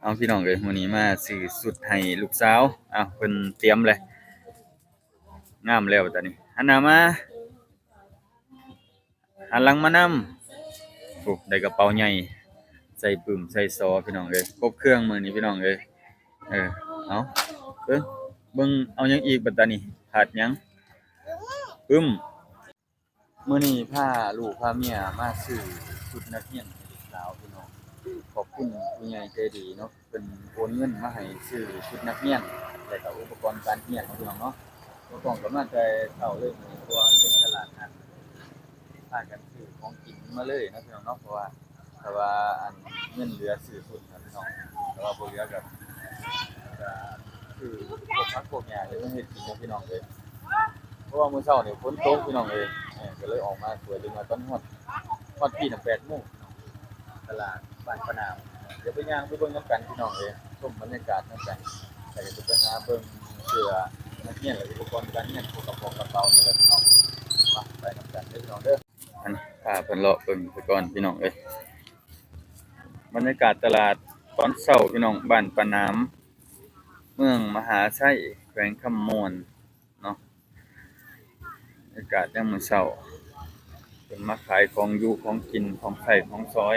ເອົາ ພີ່ນ້ອງເອີຍ, ມື້ນີ້ມາຊື້ຊຸດໃຫ້ລູກສາວ. ເອົາ ເພິ່ນຕຽມແລ້ວ, ງາມແລ້ວບັດນີ້. ຫັນໜ້າມາ, ຫັນຫຼັງມານຳ. ໂອ້ ໄດ້ກະເປົາໃຫຍ່ ໃສ່ປຶ້ມໃສ່ສໍ ພີ່ນ້ອງເອີຍ, ຄົບເຄື່ອງມື້ນີ້ ພີ່ນ້ອງເອີຍ. ເອີ ເອົາ ເບິ່ງ ເບິ່ງເອົາຫຍັງອີກບັດຕານີ້, ຂາດຫຍັງ? ປຶ້ມ. ມື້ນີ້ພາລູກພາເມຍມາຊື້ຊຸດນັກຮຽນໃຫ້ລູກສາວ ພີ່ນ້ອງ. ຂອບຄຸນຜູ້ໃຫຍ່ໃຈດີເນາະ, ເພິ່ນໂອນເງິນມາໃຫ້ຊື້ຊຸດນັກຮຽນ ແລະກະອຸປະກອນການຮຽນເນາະ ພີ່ນ້ອງເນາະ. ບໍ່ຕ້ອງກະມາແຕ່ເຊົ້າເລີຍມື້ນີ້ ເພາະວ່າເປັນຕະຫຼາດນັດ, ພາກັນຊື້ຂອງກິນມາເລີຍເນາະ ພີ່ນ້ອງເນາະ. ເພາະວ່າ ແຕ່ວ່າອັນເງິນເຫຼືອຊື້ຊຸດນະ ພີ່ນ້ອງ, ແຕ່ວ່າບໍ່ເຫຼືອກະ ກະຊື້ພວກຜັກພວກຫຍ້າເຮັດກິນເນາະ ພີ່ນ້ອງເອີຍ. ເພາະວ່າມື້ເຊົ້ານີ້ຝົນຕົກ ພີ່ນ້ອງເອີຍ, ເອີ ກະເລີຍອອກມາຊ່ວຍເດັກນ້ອຍຕອນຮອດ ຮອດພີ້ນະ ແປດໂມງ ພີ່ນ້ອງ, ຕະຫຼາດບ້ານປາໜາມ. ດຽວໄປຍ່າງໄປເບິ່ງນຳກັນ ພີ່ນ້ອງເອີຍ, ຊົມບັນຍາກາດນຳກັນ. ແລ້ວກະຊິໄປຫາເບິ່ງເສື້ອນັກຮຽນ ແລະອຸປະກອນການຮຽນ ພວກກະເປົາກະເປົານີ້ແຫຼະ ພີ່ນ້ອງ. ມາ ໄປນຳກັນເດີ ພີ່ນ້ອງເດີ. ອັນ ພາເພິ່ນເລາະເບິ່ງໄປກ່ອນ ພີ່ນ້ອງເອີຍ. ບັນຍາກາດຕະຫຼາດຕອນເຊົ້າ ພີ່ນ້ອງ, ບ້ານປາໜາມ ເມືອງມະຫາໄຊ ແຂວງຄຳມ່ວນເນາະ. ບັນຍາກາດຍາມມື້ເຊົ້າ ເພິ່ນມາຂາຍຂອງຢູ່ ຂອງກິນ ຂອງໃຊ້ຂອງສອຍ.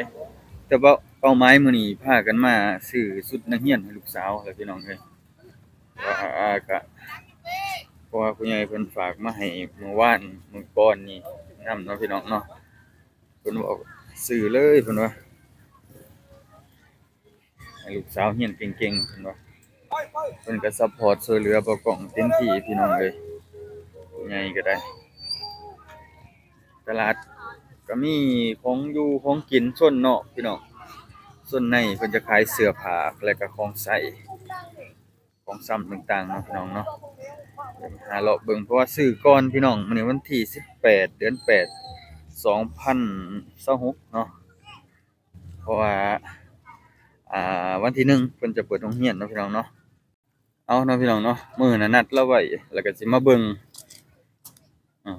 ແຕ່ວ່າເປົ້າໝາຍມື້ນີ້ພາກັນມາຊື້ຊຸດນັກຮຽນໃຫ້ລູກສາວແຫຼະ ພີ່ນ້ອງເອີຍ. ກະ ກະ ເພາະວ່າຜູ້ໃຫຍ່ເພິ່ນຝາກມາໃຫ້ມື້ວານມື້ກ່ອນນີ້ນຳເນາະ ພີ່ນ້ອງເນາະ. ເພິ່ນບອກຊື້ເລີຍ ເພິ່ນວ່າ ໃຫ້ລູກສາວຮຽນເກັ່ງໆ ເພິ່ນວ່າ. ເພິ່ນກະຊັບພອດຊ່ວຍເຫຼືອບໍ່ກ້ອງເຕັມທີ່ ພີ່ນ້ອງເອີຍ, ຜູ້ໃຫຍ່ກະໄດ້. ຕະຫຼາດກະມີຂອງຢູ່ຂອງກິນ ໂຊນນອກ ພີ່ນ້ອງ, ໂຊນໃນເພິ່ນຈະຂາຍເສື້ອຜ້າ ແລະກະຂອງໃຊ້ ຂອງຊ້ຳຕ່າງໆເນາະ ພີ່ນ້ອງເນາະ. ຫາເລາະເບິ່ງ ເພາະວ່າຊື້ກ່ອນ ພີ່ນ້ອງ, ມື້ນີ້ວັນທີສິບແປດ ເດືອນແປດ ສອງພັນຊາວຫົກເນາະ. ເພາະວ່າ ອ່າ ວັນທີໜຶ່ງເພິ່ນຈະເປີດໂຮງຮຽນເນາະ ພີ່ນ້ອງເນາະ. ເອົາເນາະ ພີ່ນ້ອງເນາະ, ມື້ນະນັດລາວໄວ້ ແລ້ວກະຊິມາເບິ່ງ ອາ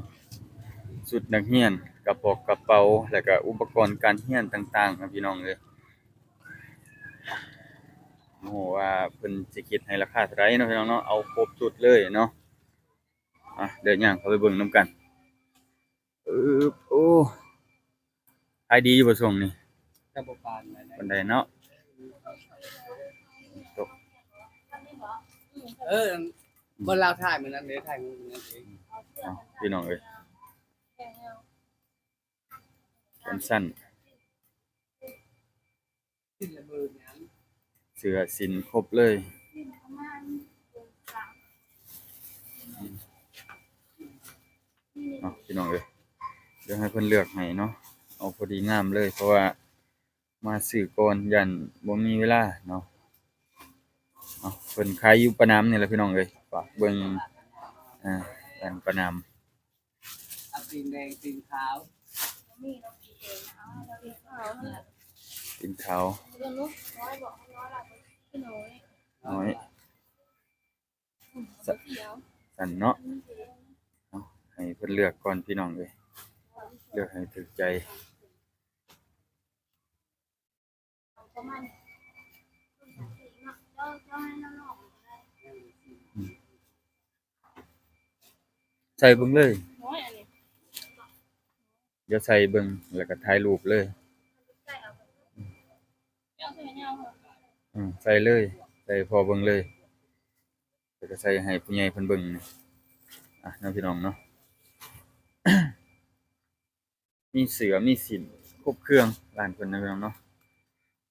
ຊຸດນັກຮຽນ, ກະປອກກະເປົາ ແລ້ວກະອຸປະກອນການຮຽນຕ່າງໆເນາະ ພີ່ນ້ອງເອີຍ. ບໍ່ຮູ້ວ່າເພິ່ນຊິຄິດໃຫ້ລາຄາເທົ່າໃດເນາະ ພີ່ນ້ອງເນາະ, ເອົາຄົບຊຸດເລີຍເນາະ. ອາ ດຽວຍ່າງເຂົ້າໄປເບິ່ງນຳກັນ. ອືບ ໂອ້ ຂາຍດີຢູ່ບໍ່ຊ່ວງນີ້? ກະບໍ່ປານໃດ ປານໃດເນາະ. ຕົກ ເອີ ບໍ່ ລາວຖ່າຍມື້ນັ້ນເດ້, ຖ່າຍມື້ນັ້ນເອງ. ເອົາ ພີ່ນ້ອງເອີຍ, ແຂນສັ້ນ. ເສື້ອສິ້ນຄົບເລີຍເນາະ ພີ່ນ້ອງເອີຍ. ດຽວໃຫ້ເພິ່ນເລືອກໃຫ້ເນາະ, ເອົາພໍດີງາມເລີຍ ເພາະວ່າມາຊື້ກ່ອນ ຢ້ານບໍ່ມີເວລາເນາະ. ເອົາ ເພິ່ນຂາຍຢູ່ປາໜາມນີ້ແຫຼະ ພີ່ນ້ອງເອີຍ, ຝາກເບິ່ງ ອ່າ ຮ້ານປາໜາມ. ເອົາຕີນແດງ ຕີນຂາວ ຕີນຂາວ ນ້ອຍ ສ- ສັ້ນເນາະ. ເອົາ ໃຫ້ເພິ່ນເລືອກກ່ອນ ພີ່ນ້ອງເອີຍ, ເລືອກໃຫ້ຖືກໃຈ. ໃສ່ເບິ່ງເລີຍ, ດຽວໃສ່ເບິ່ງ ແລ້ວກະຖ່າຍຮູບເລີຍ. ອືມ ໃສ່ເລີຍ, ໃສ່ໃຫ້ພໍ່ເບິ່ງເລີຍ, ແລ້ວກະໃສ່ໃຫ້ຜູ້ໃຫຍ່ເພິ່ນເບິ່ງ. ອ່ະ ເນາະ ພີ່ນ້ອງເນາະ. ມີເສື້ອມີສິ້ນຄົບເຄື່ອງ ຮ້ານເພິ່ນນະ ພີ່ນ້ອງເນາະ.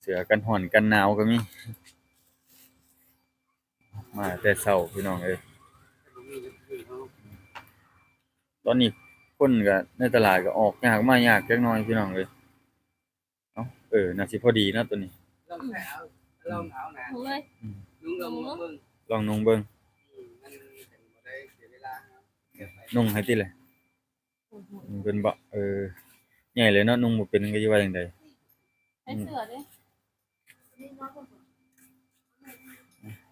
ເສື້ອກັນຮ້ອນກັນໜາວກະມີ. ມາແຕ່ເຊົ້າ ພີ່ນ້ອງເອີຍ, ຕອນນີ້ຄົນກະໃນຕະຫຼາດກະອອກຍາກມາຍາກຈັກໜ້ອຍ ພີ່ນ້ອງເອີຍ. ເອົ້າ ເອີ ໜ້າຊິພໍດີເນາະໂຕນີ້. ລອງໃສ່ເອົາ ລອງເອົານະ ນຸ່ງເລີຍ ອືມ ນຸ່ງລອງນຸ່ງເບິ່ງ ລອງນຸ່ງເບິ່ງ ອືມ ມັນຈັ່ງບໍ່ໄດ້ເສຍເວລາ. ນຸ່ງໃຫ້ຕິແຫຼະ. ອືມ ເພິ່ນບອກ ເອີ ໃຫຍ່ແລ້ວເນາະ ນຸ່ງບໍ່ເປັນ ກະຊິວ່າຈັ່ງໃດ. ໃສ່ເສື້ອເດ້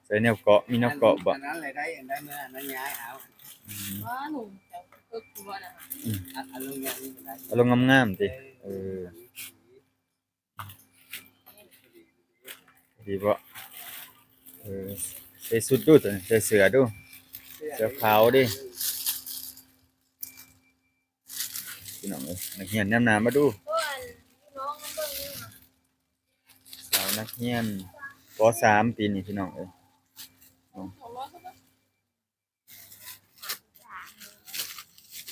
ໃສ່ແນວເກາະ ມີແນວເກາະບໍ່? ອັນນັ້ນແຫຼະໄດ້ ອັນນັ້ນເມື່ອ ອັນນັ້ນຍ້າຍເອົາ. ອືມ ວ່າໜູຈະເອິກຢູ່ບໍ່ນະ? ອືມ ອັນ ອັນລົງຢ່າງນີ້ກະໄດ້ ເອົາລົງງາມໆຕິ. ເອີ ເອີ ດີບໍ່? ເອີ ໃສ່ຊຸດດູ ໃສ່ເສື້ອດູ ເສື້ອຂາວເດ້ ພີ່ນ້ອງເອີຍ. ນັກຮຽນແນມໜ້າມາດູ ສາວນັກຮຽນ ປໍສາມ ປີນີ້ ພີ່ນ້ອງເອີຍ.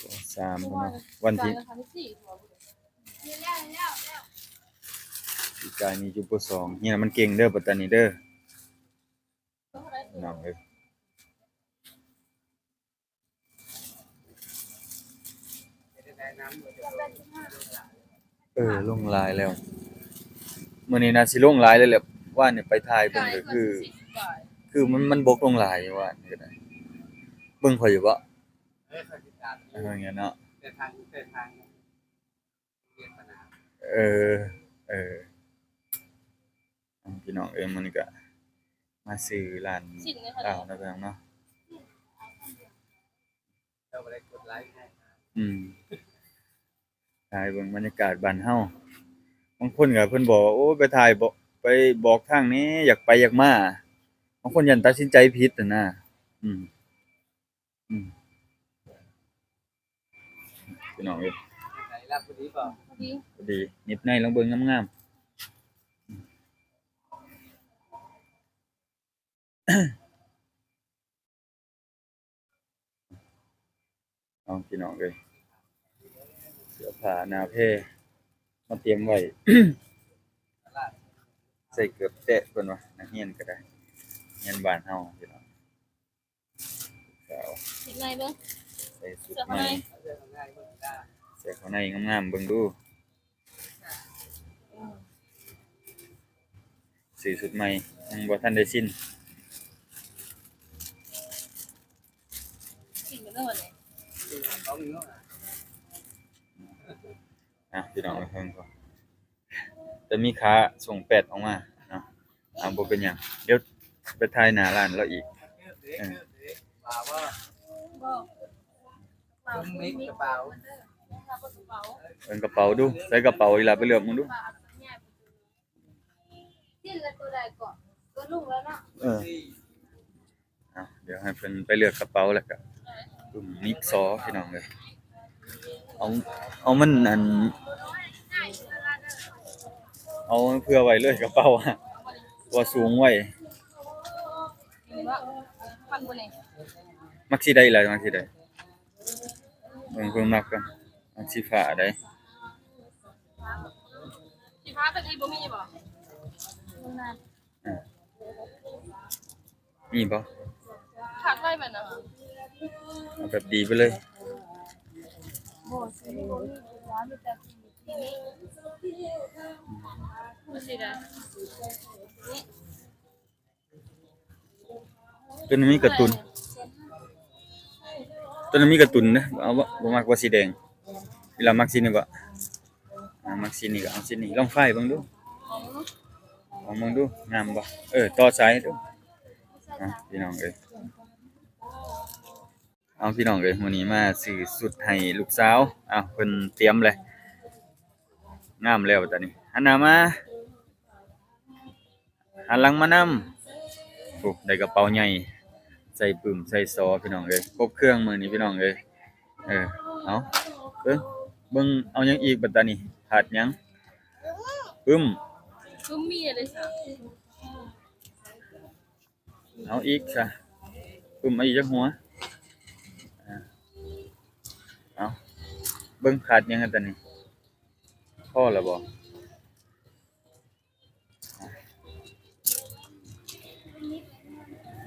ປໍສາມ ພຸ້ນນະ ວັນທີ ປີກາຍນີ້ຢູ່ ປໍສອງ. ຮຽນໃຫ້ມັນເກັ່ງເດີ ບັດຕານີ້ເດີ ນ້ອງເອີຍ. ເອີ ລົງຫຼາຍແລ້ວ ມື້ນີ້ໜ້າຊິລົງຫຼາຍເລີຍແຫຼະ. ວານນີ້ໄປຖ່າຍເບິ່ງກໍຄື ຄືມັນ ມັນບົກລົງຫຼາຍ ວານນີ້ກໍໄດ້. ເບິ່ງຂ້ອຍຢູ່ບໍ່? ເອີ ຂ້ອຍຕິດຕາມຢູ່ ເອີ ເນາະ ແຕ່ທາງ ແຕ່ທາງ ເອີ ເອີ ພີ່ນ້ອງເອີຍ ມື້ນີ້ກໍມາຊື້ຮ້ານ ຊີ້ນເນາະ ລາວເນາະ ພີ່ນ້ອງເນາະ. ເຈົ້າບໍ່ໄດ້ກົດໄລໃຫ້ ອືມ ຖ່າຍເບິ່ງບັນຍາກາດບ້ານເຮົາ. ບາງຄົນກໍເພິ່ນບອກວ່າ ໂອ້ ໄປຖ່າຍ ໄປບອກທາງແດ່ ຢາກໄປຢາກມາ. ບາງຄົນຢ້ານຕັດສິນໃຈຜິດຫັ້ນນະ. ອືມ ອືມ ພີ່ນ້ອງເອີຍ ໄດ້ລະ ພໍດີບໍ່? ພໍດີ ພໍດີ ນິບໃນລອງເບິ່ງງາມໆ. ເອົາ ພີ່ນ້ອງເອີຍ ເສື້ອຜ້າໜ້າແພມາຕຽມໄວ້ ໃສ່ເກີບແຕະເພິ່ນວ່າ ນັກຮຽນກໍໄດ້ ຮຽນບ້ານເຮົາ ພີ່ນ້ອງ. ສາວ ເຮັດໃໝ່ເບິ່ງ ໃສ່ຊຸດໃໝ່ ເສື້ອຂ້າງໃນ ໃສ່ຂ້າງໃນງາມໆ ເບິ່ງດູ. ຊື້ຊຸດໃໝ່ ຍັງບໍ່ທັນໄດ້ສິ້ນ ສິ້ນເບິ່ງເດີບັດນີ້. ອ່ະ ພີ່ນ້ອງເອີຍ ເບິ່ງກ່ອນ ຈະມີຂາສົ່ງແປດອອກມາເນາະ. ອ່າ ບໍ່ເປັນຫຍັງ ດຽວໄປຖ່າຍໜ້າຮ້ານລາວອີກ. ເອີ ບໍ່ ເບິ່ງກະເປົາດູ ໃສ່ກະເປົາອີ່ຫຼ້າໄປເລືອກເບິ່ງດູ. ເອີ ເອົາ ດຽວໃຫ້ເພິ່ນໄປເລືອກກະເປົາ ແລ້ວກະປຶ້ມມິກຊໍ ພີ່ນ້ອງເອີຍ. ເອົາ ເອົາມັນ ອັນ ເອົາເພື່ອໄວ້ເລີຍກະເປົາ ວ່າສູງໄວ້. ມັກສີໃດລະ ມັກສີໃດ? ເບິ່ງ ເບິ່ງມັກກ່ອນ ມັກສີຟ້າໃດ? ສີຟ້າຕົວນີ້ບໍ່ມີບໍ່? ອ່າ ມີບໍ່? ຂາດໄວ້ແມ່ນນະ ເອົາແບບດີໄປເລີຍ. ບໍ່ ສີນີ້ບໍ່ມີ ມີແຕ່ສີນີ້ ສີໃດ? ນີ້ ຕົວນີ້ມີກາຕູນ ຕົວນີ້ມີກາຕູນເດ້. ເອົາບໍ່? ບໍ່ມັກບໍ່ສີແດງ. ອີ່ຫຼ້າມັກສີນີ້ບໍ່? ອ່າ ມັກສີນີ້ກໍເອົາສີນີ້ ລອງຝາຍເບິ່ງດູ ລອງເບິ່ງດູ ງາມບໍ່? ເອີ ຕໍ່ສາຍໃຫ້ດູ. ອ່າ ພີ່ນ້ອງເອີຍ ເອົາ ພີ່ນ້ອງເອີຍ ມື້ນີ້ມາຊື້ຊຸດໃຫ້ລູກສາວ. ເອົາ ເພິ່ນຕຽມແລ້ວ ງາມແລ້ວບັດນີ້. ຫັນໜ້າມາ ຫັນຫຼັງມານຳ. ໂອ້ ໄດ້ກະເປົາໃຫຍ່ ໃສ່ປຶ້ມໃສ່ຊໍ ພີ່ນ້ອງເອີຍ ຄົບເຄື່ອງມື້ນີ້ ພີ່ນ້ອງເອີຍ. ເອີ ເອົາ ເບິ່ງ ເບິ່ງ ເອົາຫຍັງອີກບັດຕານີ້? ຂາດຫຍັງ? ປຶ້ມ ປຶ້ມມີເລີຍຊະ. ເອົາອີກຊະ ປຶ້ມເອົາອີກຈັກຫົວ? ເອົາ ເບິ່ງຂາດຫຍັງກັນຕານີ້? ພໍແລ້ວບໍ່?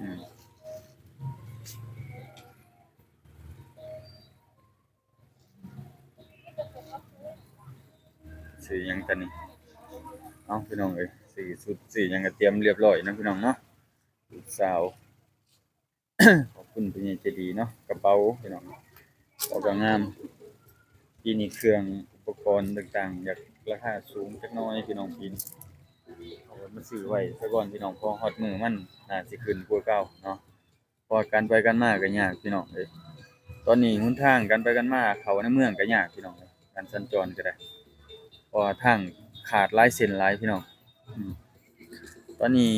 ອືມ ຊື້ຫຍັງຕານີ້? ເອົ້າ ພີ່ນ້ອງເອີຍ ຊື້ຊຸດ ຊື້ຫຍັງກໍຕຽມລຽບລ້ອຍເນາະ ພີ່ນ້ອງເນາະ. ລູກສາວ ຂອບຄຸນຜູ້ໃຫຍ່ໃຈດີເນາະ. ກະເປົາ ພີ່ນ້ອງ ເປົາກໍງາມ. ປີນີ້ເຄື່ອງອຸປະກອນຕ່າງໆ ຢາກລາຄາສູງຈັກໜ້ອຍ ພີ່ນ້ອງ ປີນີ້. ເອົາມາຊື້ໄວ້ຊະກ່ອນ ພີ່ນ້ອງ ເພາະຮອດມື້ມັນໜ້າຊິຂຶ້ນກວ່າເກົ່າເນາະ. ເພາະວ່າການໄປການມາກໍຍາກ ພີ່ນ້ອງເອີຍ. ຕອນນີ້ຫົນທາງການໄປການມາເຂົ້າໃນເມືອງກໍຍາກ ພີ່ນ້ອງເອີຍ. ການສັນຈອນກໍໄດ້ ເພາະວ່າທາງຂາດຫຼາຍເສັ້ນຫຼາຍ ພີ່ນ້ອງ. ອືມ ຕອນນີ້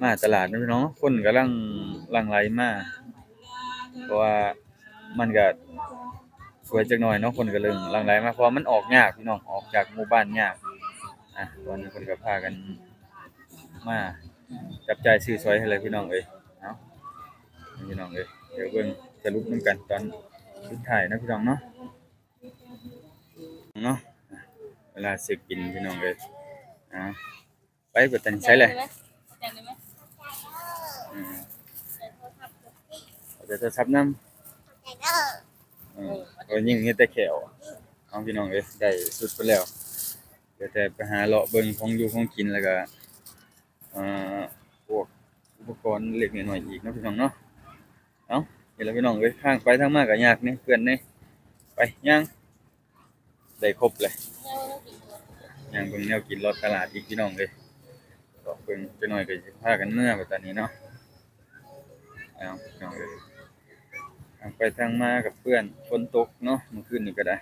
ມາຕະຫຼາດເນາະພີ່ນ້ອງເນາະ ຄົນກຳລັງຫຼັ່ງໄຫຼມາ ເພາະວ່າມັນກະສວຍຈັກໜ່ອຍເນາະ ຄົນກະເລີ່ມຫຼັ່ງໄຫຼມາ ເພາະວ່າມັນອອກຍາກພີ່ນ້ອງ ອອກຈາກໝູ່ບ້ານຍາກ. ອ່ະ ຕອນນີ້ເພິ່ນກະພາກັນມາຈັບຈ່າຍຊື້ສອຍຫັ້ນແຫຼະພີ່ນ້ອງເອີຍ. ເອົາ ພີ່ນ້ອງເອີຍ ດຽວເບິ່ງສະຫຼຸບນຳກັນຕອນສຸດທ້າຍເນາະພີ່ນ້ອງເນາະ ເນາະ ເວລາເຊັກອິນພີ່ນ້ອງເອີຍ. ອ່າ ໄປ ບັດນີ້ໃສແຫຼະ ອືມ ເອົາແຕ່ໂທລະສັບນຳ ເອີ ເອົາຍິງເຮັດແຕ່ແຂ້ວ. ເອົາ ພີ່ນ້ອງເອີຍ ໄດ້ສຸດພຸ້ນແລ້ວ ເຫຼືອແຕ່ໄປຫາເລາະເບິ່ງຂອງຢູ່ຂອງກິນ ແລ້ວກະ ອ່າ ພວກອຸປະກອນເລັກໆນ້ອຍໆອີກເນາະພີ່ນ້ອງເນາະ. ເອົ້າ ນີ້ລະພີ່ນ້ອງເອີຍ ທາງໄປທາງມາກະຍາກແດ່ເພື່ອນເດ້ ໄປ ຍ່າງ ໄດ້ຄົບເລີຍ ຍ່າງເບິ່ງແນວກິນເລາະຕະຫຼາດອີກພີ່ນ້ອງເອີຍ. ເລາະເບິ່ງຈັກໜ່ອຍກະຊິພາກັນເມືອບັດຕານີ້ເນາະ. ເອົາ ພີ່ນ້ອງເອີຍ ທາງໄປທາງມາກະເປື້ອນ ຝົນຕົກເນາະ ມື້ຄືນນີ້ກະໄດ້.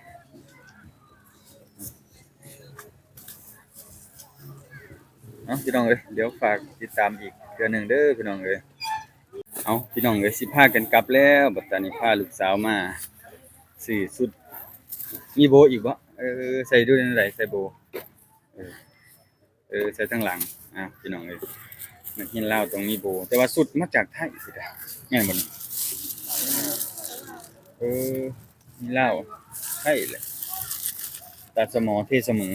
ເອົາ ພີ່ນ້ອງເອີຍ ດຽວຝາກຕິດຕາມອີກເທື່ອໜຶ່ງເດີພີ່ນ້ອງເອີຍ. ເອົາ ພີ່ນ້ອງເອີຍ ຊິພາກັນກັບແລ້ວ ບັດຕານີ້ພາລູກສາວມາຊື້ຊຸດ. ມີໂບອີກບໍ່? ເອີ ໃສ່ດູແນວໃດ ໃສ່ໂບ ເອີ ເອີ ໃສ່ທາງຫຼັງ. ອ່າ ພີ່ນ້ອງເອີຍ ນັກຮຽນລາວຕ້ອງມີໂບ ແຕ່ວ່າຊຸດມາຈາກໄທຊິດາ ແມ່ນບໍ່ນີ້? ເອີ ມີລາວ ໄທແຫຼະ ຕາສະໝໍເທສະໝໍ.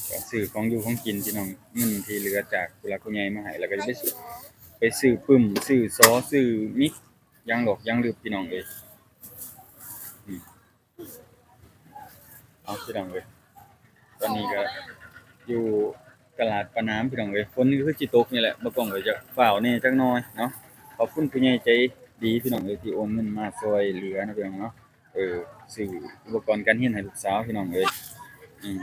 ກະຊື້ຂອງຢູ່ຂອງກິນພີ່ນ້ອງ ເງິນທີ່ເຫຼືອຈາກຜູ້ຫຼັກຜູ້ໃຫຍ່ມາໃຫ້ ແລ້ວກະໄປ ໄປຊື້ປຶ້ມ ຊື້ສໍ ຊື້ມິກ ຢາງຫຼອກຢາງລຶບພີ່ນ້ອງເອີຍ. ອືມ ເອົາ ພີ່ນ້ອງເອີຍ ຕອນນີ້ກະຢູ່ຕະຫຼາດປານາມພີ່ນ້ອງເອີຍ ຝົນກະຄືຊິຕົກນີ້ແຫຼະ ບ່າວກ້ອງກະຢາກຟ້າວແດ່ຈັກໜ່ອຍເນາະ. ຂອບຄຸນຜູ້ໃຫຍ່ໃຈດີພີ່ນ້ອງເອີຍ ທີ່ໂອນເງິນມາຊ່ວຍເຫຼືອເນາະພີ່ນ້ອງເນາະ. ເອີ ຊື້ອຸປະກອນການຮຽນໃຫ້ລູກສາວພີ່ນ້ອງເອີຍ. ອືມ